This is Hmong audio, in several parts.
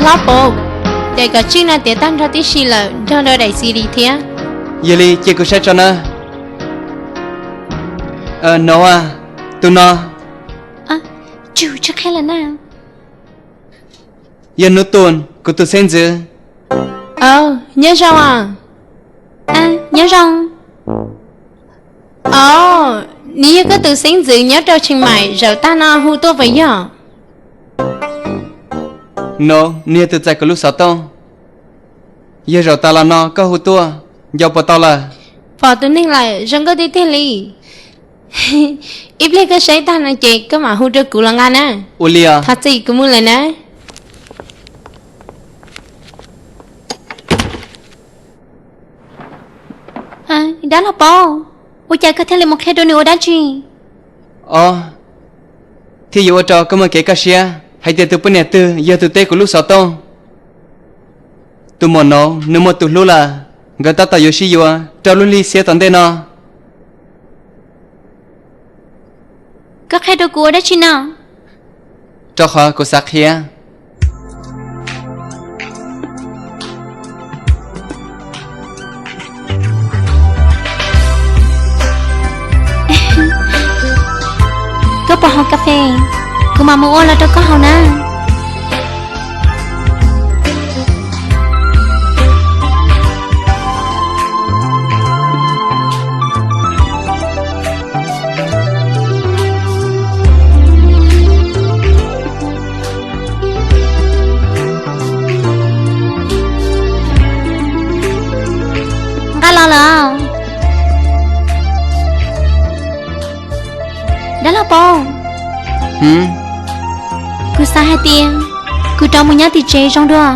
Hlob Paus, daim kom tsij no tiav tag nrho tib si lawm, nrog rau daim C D thiab. Yog li cia kuv saib tso na. Nov, tus no. Tsum, tsis qhia lawm na. Yog Nub Tuj, kuv tus xeeb ntxwv. Nyob zoo. Nyob zoo. Os, nws yog koj tus xeeb ntxwv nyob rau Chiang Mai, zaum tag no hu tuaj puas yog? No, nws yog tus txais kuv lub xov tooj. Yog zaum tas los no koj hu tuaj, nco puas tau lawm? Pom tus neeg lawm, zoo nkauj tiag tiag li. Ib pliag koj saib tag no ces koj mam hu rau kuv los nqa na. Ua li os. Thov txim, kuv mus lawm na. Dab laug Paub, ua cas koj thiaj li mus qhia rau nws ua dab tsi? Os, thiaj yuav ua rau koj muaj kev kaj siab hais tias tus poj niam twg yog tus teb kuv lub xov tooj. Tus muam Nov nws muaj tus hlub lawm, nkawd tab tom yuav sib yuav rau lub hli xiab tom ntej no. Koj qhia rau kuv ua dab tsi no? Rau qhov kuv xav qhia. Koj puas haus kas fes? Kuv mam mus ua los rau koj haus na. Nqa los lawm. Dab laug Paub, kuv xav hais tias kuv rov mus nyob tim tsev zoo dua.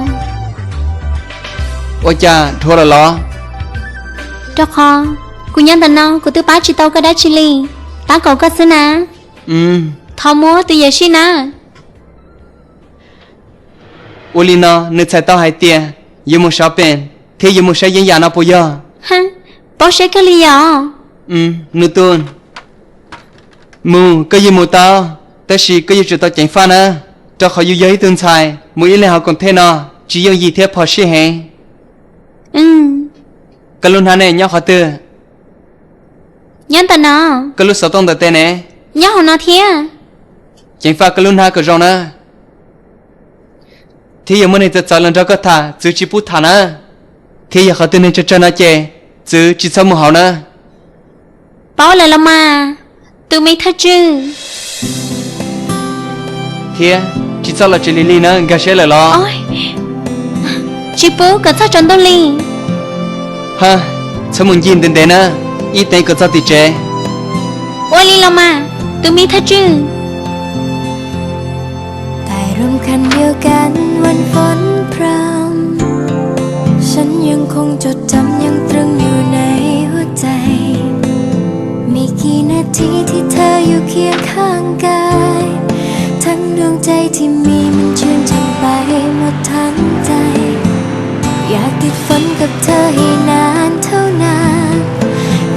Ua cas dhuav lawm los? Rau qhov kuv nyob ntawm no kuv twb pab tsis tau koj dab tsi li, tab kaum koj xwb na. Thov muab tus yawm sij na. Ua li no nws txhais tau hais tias yuav mus shopping thiab yuav mus saib yeeb yam no puas yog? Paub siab kawg li yom. Nws tus mus koj yeej mus tau, tab sis koj yuav tsum tau ceev faj na, rau qhov yus yog ib tug ntxhais mus ib leeg hauv koom thaij no tsis yooj yim thiab phom sij heev. Koj lub hnab ne nyob qhov twg? Nyob ntawm no. Koj lub xov tooj ntawm tes ne? Nyob hauv no thiab. Ceev faj koj lub hnab kom zoo na. Thiab yog muaj neeg txawv txawv los nrog koj tham txwv tsis pub tham na. Thiab yog qhov twg neeg tsawg tsawg no ces txwv tsis txhob mus hauv na. Paub lawm los mas, tus me thawj tswj. Thiab tsis txhob los tsev lig lig na, nkag siab lawm los? Tsis pub kom txog tsaus ntuj li. Ha, txhob mus ncig ntev ntev na, ib teev kom txog tim tsev. Ua li los mas, tus me thawj tswj. แต่รำคาญเดียวกันวันฝนพรำ ฉันยังคงจดจำยังตรึงอยู่ในหัวใจ ไม่กี่นาทีที่เธออยู่เคียงข้างกาย ทั้งดวงใจที่มีมันชื่นช่ำไปหมดทั้งใจ อยากติดฝันกับเธอให้นานเท่านาน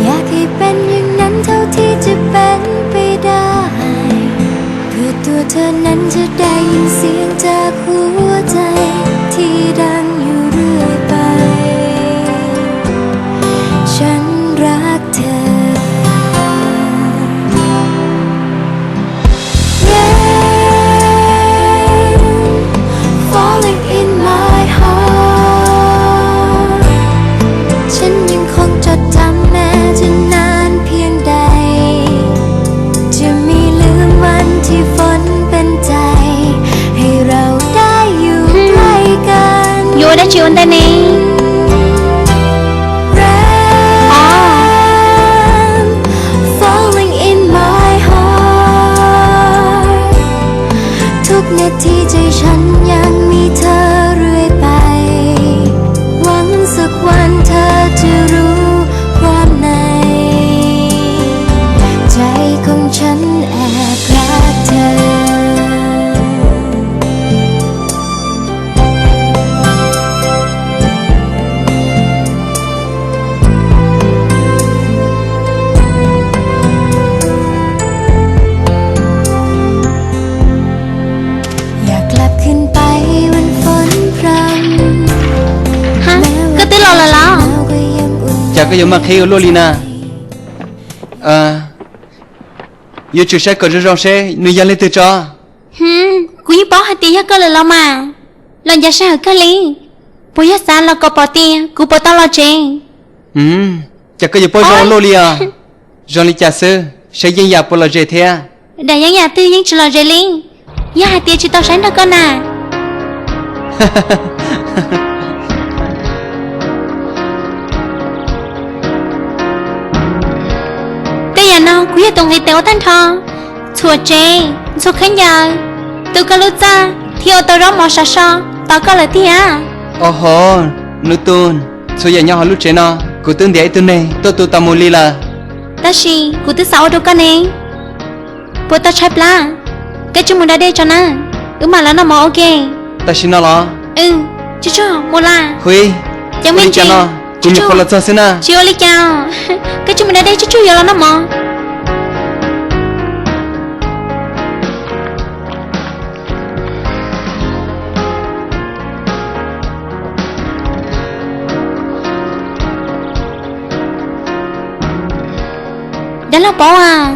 อยากให้เป็นอย่างนั้นเท่าที่จะเป็นไปได้ เพื่อตัวเธอนั้นจะได้ยินเสียงจากหัวใจที่ดังอยู่เรื่อยไป ฉันรักเธอ Rain falling in my heart ฉันยังคงจดจำแม้จะนานเพียงใด จะไม่ลืมวันที่ฝนเป็นใจ ให้เราได้อยู่ใกล้กัน Yuav ua dab tsi ua ntej ne? Rain falling in my heart ทุกนาทีใจฉันยังมีเธอเรื่อยไป หวังสักวันเธอจะรู้ความใน ใจของฉันแอบรักเธอ อยากกลับคืนไป Koj yuav mag qhib ua luaj li na. Yuav tsum saib kom zoo zoo seb nws yog leej twg tso. Kuv yeej paub hais tias yog koj lawm los mas. Los ncav sij hawm kawg li. Puas yog xav los kom pom tias kuv puas tau los tsev? Cas koj yuav paub zoo ua luaj li os? Zoo li cas xwb, saib yeej yam puas lom zem thiab. Daim yeeb yam twg yeej tsis lom zem li. Yog hais tias tsis tau saib nrog koj na. Tej yam no kuv yog tus nqis tes ua tag nrho. Txhuam tsev, ntxhua khaub ncaws, tu koj lub txaj thiab ua tau zaub mov sav so tos koj lawm tiag. Oho, Nub Tub, txhua yam nyob hauv lub tsev no kuv twb ntiav ib tug neeg tuaj tu tau mus li lawm. Tab sis kuv twb xav ua rau koj ne. Puas tau tshaib plab? Koj tsij mus da dej tso na, wb mam los noj mov ua ke. Tam sim no los? Tsuj tsuj, mus las. Hu, ua li cas no? Kuv nyuam qhuav los txog xwb na. Tsis ua li cas, koj tsij mus da dej, tsuj tsuj yuav los noj mov. Dab laug paub as,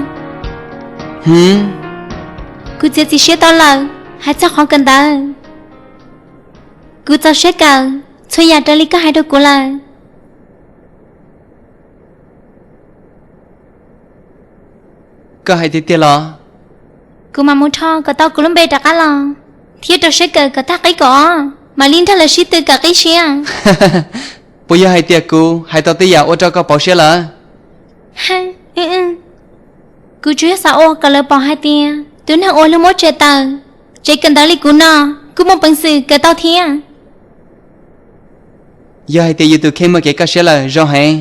kuv txiav txim siab tau lawm hais txog qhov kawm ntawv. Kuv txaus siab kawm txhua yam raws li koj hais rau kuv lawm. Koj hais tiag tiag los? Kuv mam mus rho kom tau kuv lub npe rov qab los, thiab rau siab kawm kom tag qib kaum ob mam li nrog lawv sib tw kawm qib siab. Puas yog hais tias kuv hais tau tej yam ua rau koj pauv siab lawm? Kuv tsuas yog xav ua kom lawv pom hais tias tus neeg uas luag muab tshem tawm tsev kawm ntawv li kuv no kuj muaj peev xwm kawm tau thiab. Yog hais tias yus tus kheej muaj kev kaj siab lawm zoo heev,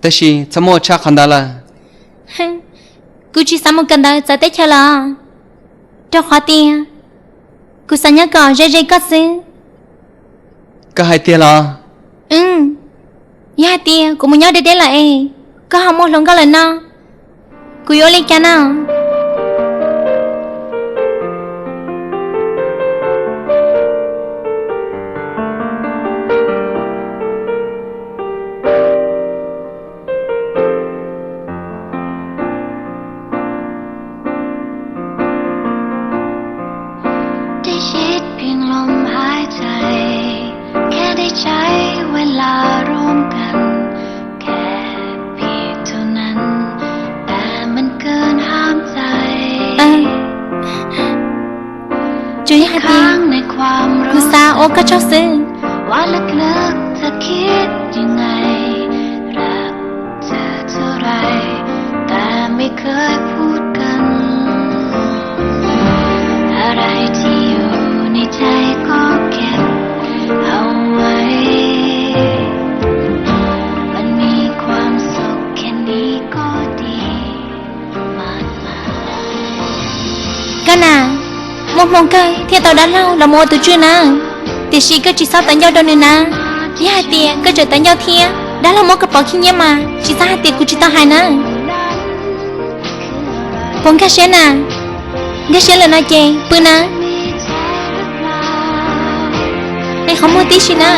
tab sis txhob muab ua tshaj qhov ntawd lawm. Kuv tsis xav mus kawm ntawv txawv teb chaws lawm, rau qhov tias kuv xav nyob kom ze ze koj xwb. Koj hais tiag los? Yog hais tias kuv mus nyob deb deb lawm es koj ho muaj hluas nkauj lawm no, kuv yuav ua li cas no? Tsuas yog hais tias kuv xav ua koj tsaug xwb. Koj na, muaj hmoo kawg thiaj tau dab laug los mus ua tus tswv na, tiam sis koj tsis txhob tawv ncauj rau nws na. Yog hais tias koj tseem tawv ncauj thiab dab laug muab koj pov khib nyiab mas tsis txhob hais tias kuv tsis tau hais na. Puas nkag siab na? Nkag siab lawm no ces pw na. Qhov muag tib si na.